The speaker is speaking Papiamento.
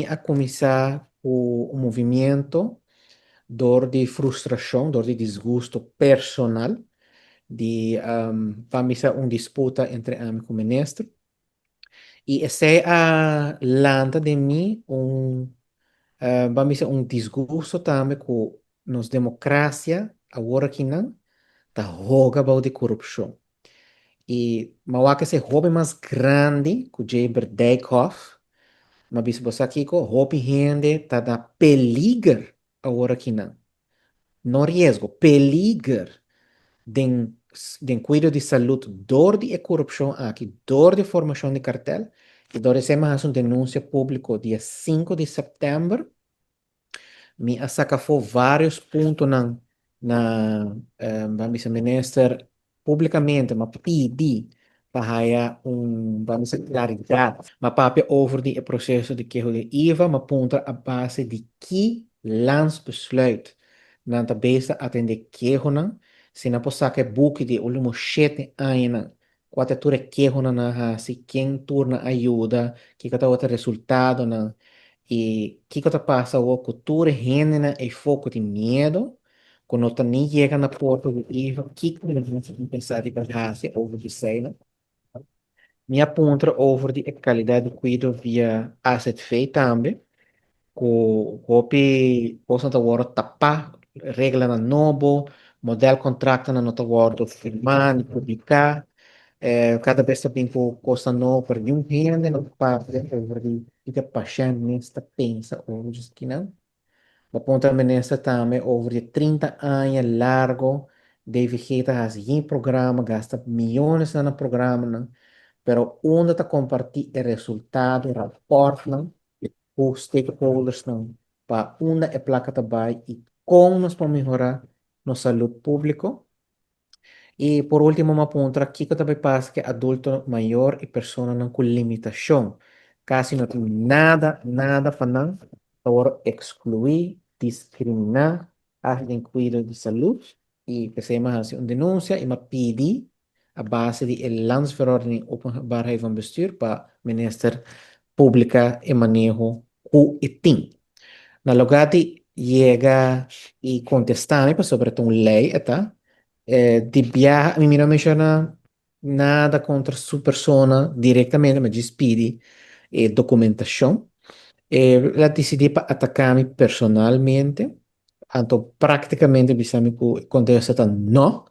a kuminsá ku un movimiento dor di frustrashon, dor di disgusto personal, di pa bisa un disputa entre ami ku minister. I esei a lanta den mi un ban bisa un disgusto tambe ku nos demokrasia awor akinan ta hoga bou di korupshon. I m'a wak esei hopi mas grandi ku Jabert Dijkhoff. M'a bisa bo sa kiko, hopi hende ta na peliger awor akinan. No riesgo, peliger den kuido di salú dor di e korupshon aki, dor di formashon di kartel, i dor esei m'a hasi un denunsia públiko dia 5 di sèptèmber. Mi a saka afó vários puntonan na ban bisa minister públikamente, m'a pidi pa haya un, ban bisa, klaridat. M'a papia over di e proseso di keho di IVA, m'a puntra a base di ki landsbesluit nan ta bezig ta atendé kehonan, si nan por saka e buki di e último 7 añanan, kua ta tur e kehonan nan a hasi, ken tur nan a yuda, kiko tabata resultadonan i kiko ta pasa awor ku tur e hendenan eifó ku tin miedu, ku no ta ni yega na porta di IVA, kiko nan ta pensa riba hasi over di eseinan. Mi a puntra over di e kalidat di kuido via AZV tambe, ku hopi kosnan ta wòrdu tapá, reglanan nobo, modelkontraktonan no ta wòrdu firmá ni publiká. Kada bes ta bin ku kosnan nobo, pero niun hende no ta papia over di kiko e pashènt mes ta pensa over di esakinan. Bo puntra minister tambe over di 30 aña largo DVG ta hasi yin programa, gasta miyones na programanan, pero unda ta kompartí e resultado, rapòrtnan ku stakeholdersnan pa unda e plaka ta bai i kon nos por mehorá nos salú públiko. I por último m'a puntra kiko ta bai pasa ku adulto mayor i personanan ku limitashon. Kasi no tin nada, nada pa nan, ta wòrdu ekskluí, diskriminá den kuido di salú. I p'esei m'a hasi un denunsia i m'a pidi a base di e Landsverordening Openbaarheid van Bestuur pa minister publiká e maneho ku e tin. Na lugá di yega i kontestá mi pasobra ta un lei e ta, di biaha mi no a menshoná nada kontra su persona direktamente, ma djis pidi e dokumentashon. El a disidí pa ataká mi personalmente, anto práktikamente bisa mi ku e kontesta ta no.